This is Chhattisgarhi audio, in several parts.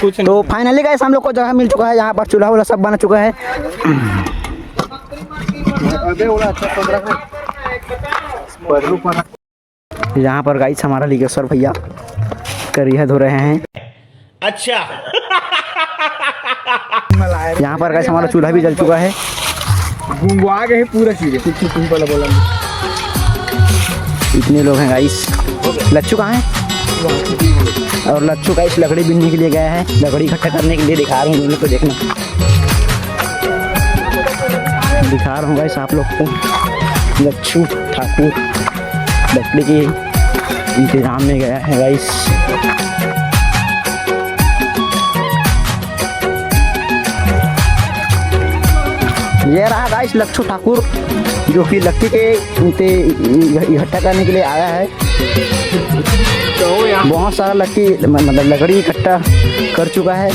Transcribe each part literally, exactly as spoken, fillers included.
कुछ नहीं। तो finally guys, हम लोग को जगह मिल चुका है, यहाँ पर चूल्हा वूल्हा सब बना चुका है। यहाँ पर guys, हमारा लिंगेश्वर भैया करिया धो रहे हैं। अच्छा। यहाँ पर guys, हमारा चूल्हा भी जल चुका है। गुंगवा गए पूरा चीजें। कुछ तुम पहले बोला। इतने लोग हैं guys। लच्छू कहाँ है? और लच्छू guys लकड़ी बीनने के लिए गया है, लकड़ी इकट्ठा करने के लिए। दिखा रहा हूँ तुम लोग को, देखना, दिखा रहा हूँ guys आप लोग को। लच्छू ठाकुर लकड़ी के इंतजाम में गया है guys। ये रहा guys लच्छू ठाकुर, जो कि लकड़ी के इकट्ठा करने के लिए आया है। बहुत सारा लकड़ी, मतलब, लकड़ी इकट्ठा कर चुका है।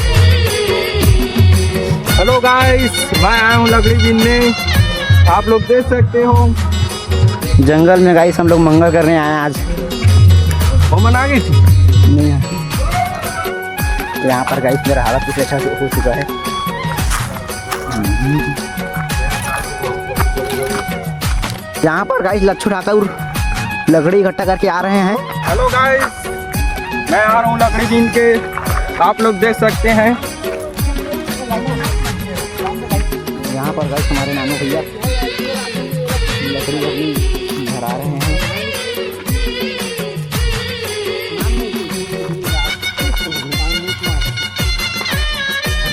Hello guys, मैं आया हूँ लकड़ी बीनने, आप लोग देख सकते हो। जंगल में guys, हम लोग मंगल करने आए हैं आज। वो मना गई थी। नहीं है। यहाँ पर guys, मेरा हालत कुछ ऐसा हो चुका है। यहाँ पर guys, लच्छू ठाकुर लकड़ी इकट्ठा करके आ रहे हैं। Hello guys, मैं आ रहा हूँ लकड़ी बीन के, आप लोग देख सकते हैं। यहाँ पर guys, हमारे नानू भैया लकड़ी वकड़ी भरा रहे हैं।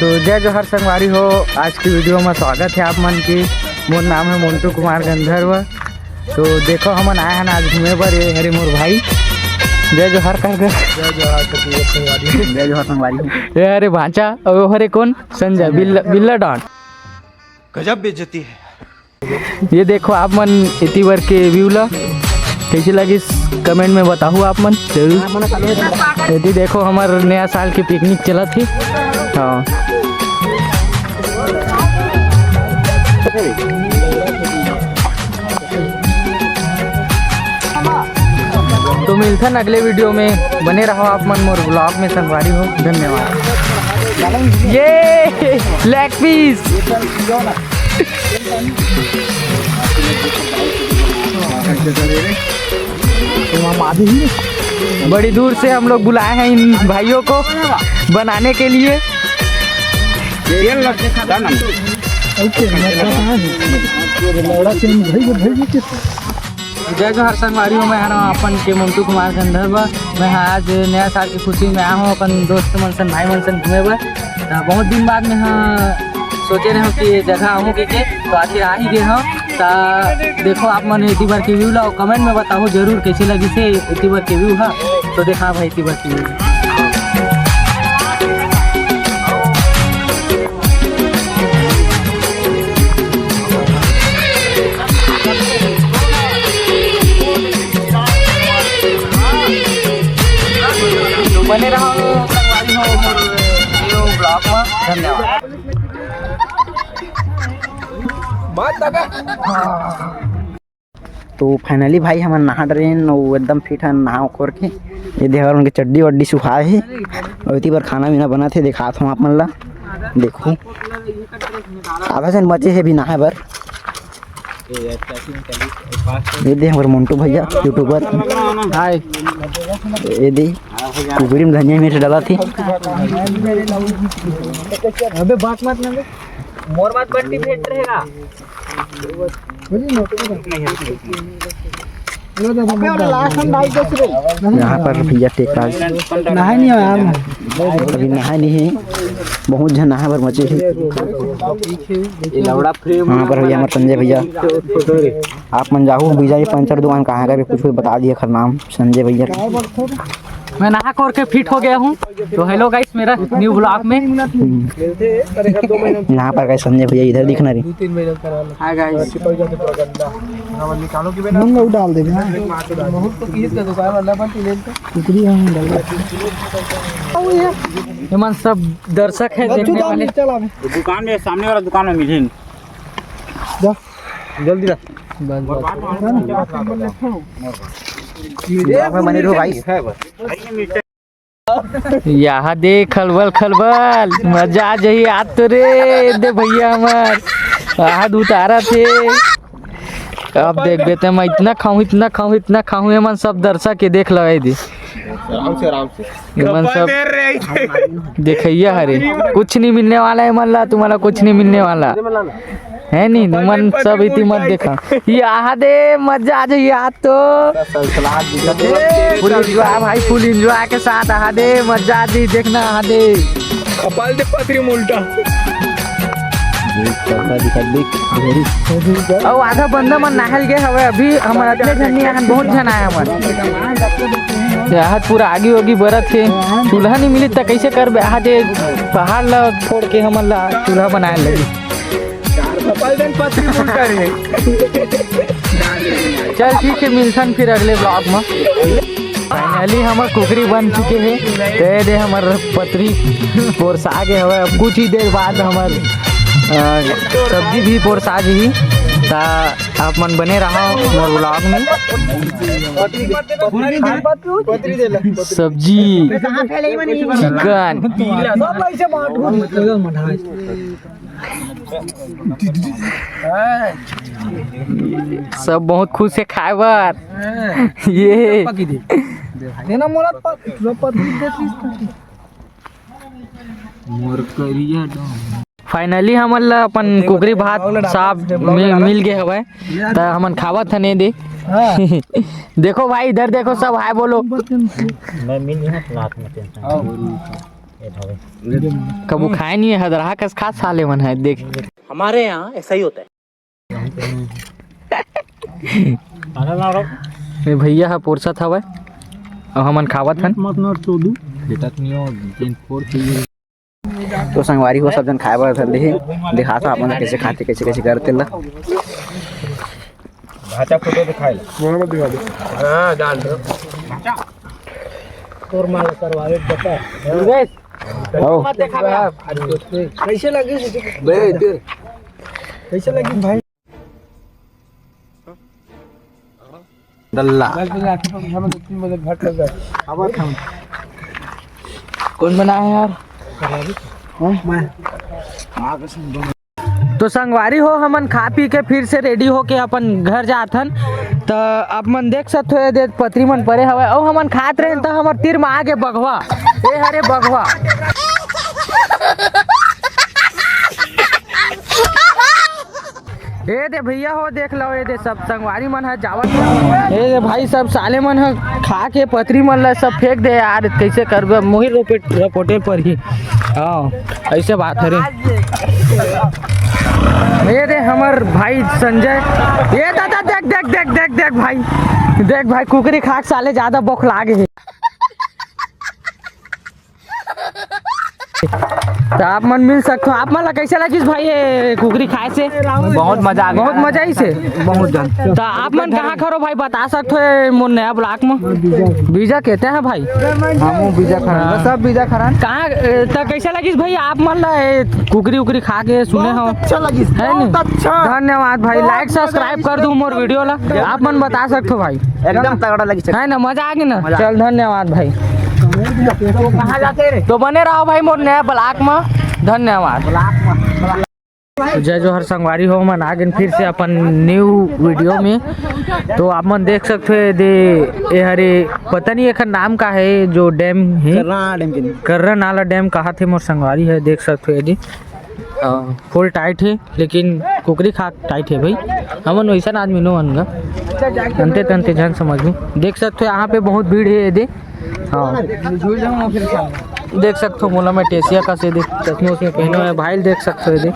तो जय जोहार संगवारी हो, आज की video में स्वागत है आप मन के। मोर नाम है मोंटू कुमार गंधर्व। तो देखो, हमन आए हैं आज घूमे बर। ये हरे मोर भाई, जय जोहार कर दे। जय जोहार छत्तीसगढ़ संगवारी। जय जोहार संगवारी। ये हरे भांचा, और वो हरे कौन? संजय, बिल्ला, बिल्ला डॉन। गजब बेइज्जती है। ये देखो आप मन एती बर के view ला, कैसे लगिस comment में बताहू आप मन जरूर। एती देखो हमर नया साल के picnic चलत हे। हाँ, तो मिलथन अगले video में, बने रहो आप मन मोर vlog में संगवारी हो। धन्यवाद। ये leg piece। बड़ी दूर से हम लोग बुलाए हैं इन भाइयों को बनाने के लिए। जय जोहार संगवारी हो, मैं हरा अपन के मोंटू कुमार गंधर्व। मैं हा आज नया साल की खुशी में आया हूँ अपन दोस्त मन सन, भाई मन सन घूमे बर। त बहुत दिन बाद में हा सोचे रहे हूँ कि ये जगह आहूँ के, के तो आखिर आ ही गए हूँ। त देखो आप मन एती बर के view ला comment में बताओ जरूर कैसे लगिस हे एती बर के view हा। तो देखा भाई एती बर के view। तो बने रहो संगवारी हो मोर vlog में। धन्यवाद। तो finally भाई हमन नहा डरेन, वो एकदम fit हन नहा खोर के। ये देख उनके चड्डी वड्डी सुखाए हे, और एती बर खाना पीना बनत हे, दिखात हूँ आप मन ला। देखो आधा जन बचे हे अभी नहाए बर। ये दे हमर मोंटू भैया YouTuber। हाय। ये दे कुकरी में धनिया मिर्च डाला थी। अबे बात मत ना। मोर बात बंटी भेट रहेगा। यहाँ पर भैया टेकराज नहाए नहीं हो यार। अभी नहाए नहीं है, बहुत झन नहाए बर मचे है। यहाँ पर भैया हमारे संजय भैया, आप मन जाहू बीजा पंचर दुकान कहाँ का भी कुछ भी बता दिए खर नाम संजय भैया। मैं नहा खोर के fit हो गया हूँ। तो hello guys, मेरा new vlog में। हम्म। यहाँ पर guys संजय भैया इधर दिखना रही। Hi guys। मुंह में डाल देबे ना। कुकरी हम डाल। ये मन सब दर्शक है देखने वाले। दुकान में, सामने वाला दुकान में मिले। जा। जल्दी ला। बस, बस। Vlog में बने रहो guys। यहाँ दे खलबल खलबल, मजा आ जाही आज तो रे, दे भैया हमर आहद उतारा थे। अब देखबे ते, मैं इतना खाऊं, इतना खाऊं, इतना खाऊं, ये मन सब दर्शक के देख लगे दे। आराम से, आराम से। ये मन सब देखैया हरे, कुछ नहीं मिलने वाला है मन ला, तुम्हारा कुछ नहीं मिलने वाला है नहीं, तुमन सब इति मत देखा। यहाँ दे मजा आ जाही आज तो। फुल एंजॉय भाई, फुल एंजॉय के साथ यहाँ दे मजा आ जाही, देखना यहाँ दे। कपाल दे पथरी में उल्टा। अउ आधा बंदा मन नहाय ल गे हवय, अभी हमर अतने झन नहीं आहन, बहुत झन आय हमन। यहाँ पूरा आगी ओगी बरत हे, चूल्हा नहीं मिली त कैसे करबे? यहाँ दे पहाड़ ला छोड़ के हमन ला चूल्हा बनाए लगी। चल ठीक है, मिलथन फिर अगले vlog में। Finally हमर कुकरी बन चुके हे, ते दे हमर पतरी पोरसा गे हवय। अब कुछ ही देर बाद हमर, अ, सब्जी भी पोरसा जही। त आप मन बने रहो मोर vlog में। सब्जी, चिकन, सब बहुत खुश हे खाए बर। ये मोर करिया डोम। Finally हमन ला अपन कुकरी भात साफ मि-, मिल गे हवय, त हमन खावत हन ए दे। देखो भाई, इधर देखो, सब हाय बोलो। मैं मिल गया हाथ में टेंशन। ये भावे। कबू खाए नहीं है, हदरहा कस खा साले मन है, देख। हमारे यहाँ ऐसा ही होता है। ये भैया ह पोरसत हवय, अउ हमन खावत हन। मत ना चोदू। बेटा तो नहीं हो, जेन फोड़ के ये। तो संगवारी हो, सब जन खाए बर धर लिही। दिखाता अपन कैसे खाते, कैसे, कैसे करते ला। भाचा फोटो दिखाए ला। मोला मत दिखा दे। हाँ, डाल दो। तोर माल करवावे बता। दुर्गेश, आओ। मत दिखावे। कैसे लगी? बे, इधर। कैसे लगी भाई? दल्ला। दस बजे आके तो हम तीन बजे घर चल जाए। अब हम कौन बनाए है यार? हाँ? मैं। तो संगवारी हो, हमन खा पी के फिर से ready होके अपन घर जात हन। त आप मन देख सकत हो, ये दे पतरी मन परे हवय, अउ हमन खात रहेन त हमर तीर म आगे बघवा। ए हरे बघवा। ए दे भैया हो, देख लो, ए दे सब संगवारी मन ह जावत हे। ए दे भाई, सब साले मन ह खा के पतरी मन ल सब फेंक दे यार, कैसे करबे? मोहित रोपेट रपोटे पर ही। हाँ, ऐसे बात हरे। ये दे हमर भाई संजय, ये दादा देख, देख, देख, देख, देख भाई, देख भाई, कुकरी खाक साले ज्यादा बौखला गे हे। तो आप मन मिल सकते हो। आप मन ला कैसे लगिस भाई ये कुकरी खाए से? बहुत मजा आ गया। बहुत मजा आई से? बहुत ज्यादा। तो आप मन कहाँ खरो भाई, बता सकते हो ये मोर नया vlog में? बीजा कहते हैं भाई। हम वो बीजा खरान, हाँ। सब बीजा खरान। कहाँ, ए, तो कैसे लगिस भाई आप मन ला ये कुकरी उकरी खा के सुने हो? बहुत अच्छा लगिस, है नहीं? बहुत अच्छा। धन्यवाद भाई, बहुत like subscribe कर दू मोर video ला। आप मन बता सकते हो भाई। एकदम तगड़ा लगिस। है ना, मजा आ गया ना? मजा। चल धन्यवाद भाई। कहाँ जाते रे? तो बने रहो भाई मोर नया vlog में। धन्यवाद। जय जोहार संगवारी हो, मन आ गेन फिर से अपन new video में। तो आप मन देख सकते हो, दे, ये हरे, पता नहीं एखर नाम का है, जो dam है, कर्रा नाला dam के। कर्रा नाला dam कहा थे, मोर संगवारी है, देख सकते हो, ये दे, हाँ, full tight है, लेकिन कुकरी खाक tight है भाई। हमन वैसन आदमी नो हन गा, अंते तंते झन समझ में। देख सकते हो, यहाँ पे बहुत भीड़ है, ये दे, हाँ। देख सकते हो, मोला मैं टेसिया का से देख, चश्मे उश्मे पहने हुए भाई, देख सकते हो, ये देख।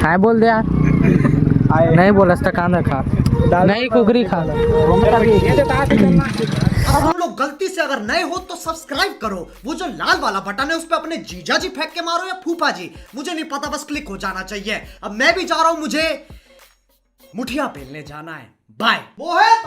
हाय बोल दे यार। नहीं बोलस त कान रखा। नहीं, कुकरी खा। अगर तुम लोग गलती से अगर नए हो तो सब्सक्राइब करो, वो जो लाल वाला बटन है उस पर अपने जीजा जी फेंक के मारो या फूफा जी, मुझे नहीं पता, बस क्लिक हो जाना चाहिए। अब मैं भी जा रहा हूँ, मुझे मुठिया पेलने जाना है। बाय। मोहित।